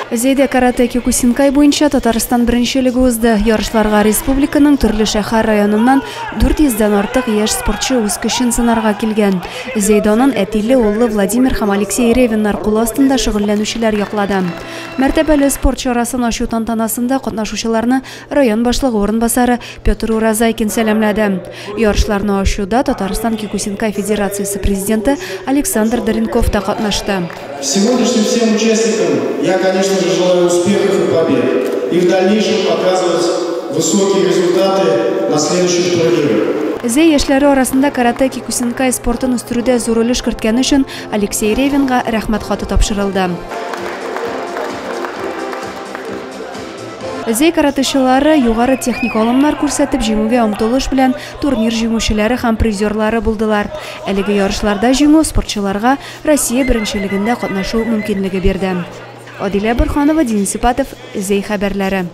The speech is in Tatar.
Зәйдә каратэ киокусинкай буенча Татарстан беренчелеге узды. Ярышларга республиканың төрле шәһәр-районыннан 400 дән артык яшь спортчы үз көчен сынарга килгән. Зәй данын әтиле-уллы Владимир һәм Алексей Ревиннар кул астында шөгыльләнүчеләр яклады. Мәртәбәле спорт чарасын ачу тантанасында катнашучыларны район башлыгы урынбасары Петр Уразайкин сәламләде. Ярышларны ачуда Татарстан Киокусинкай федерациясе президенты Александр Доренков та катнашты. Сегодняшним всем участникам я, конечно же, желаю успехов и побед. И в дальнейшем показывать высокие результаты на следующих турнирах. Зәй яшьләре арасында каратэ киокусинкай спортын үстерүдә зур өлеш керткән өчен Алексей Ревинга рәхмәт хаты тапшырылды. Зәй каратэчылары югары техник алымнар күрсәтеп, җиңүгә омтылыш белән турнир җиңүчеләре һәм призерлары булдылар. Әлеге ярышларда җиңү спортчыларга Россия беренчелегендә катнашу мөмкинлеге бирде. Адилә Борханова, Денис Ипатов, Зәй хәбәрләре.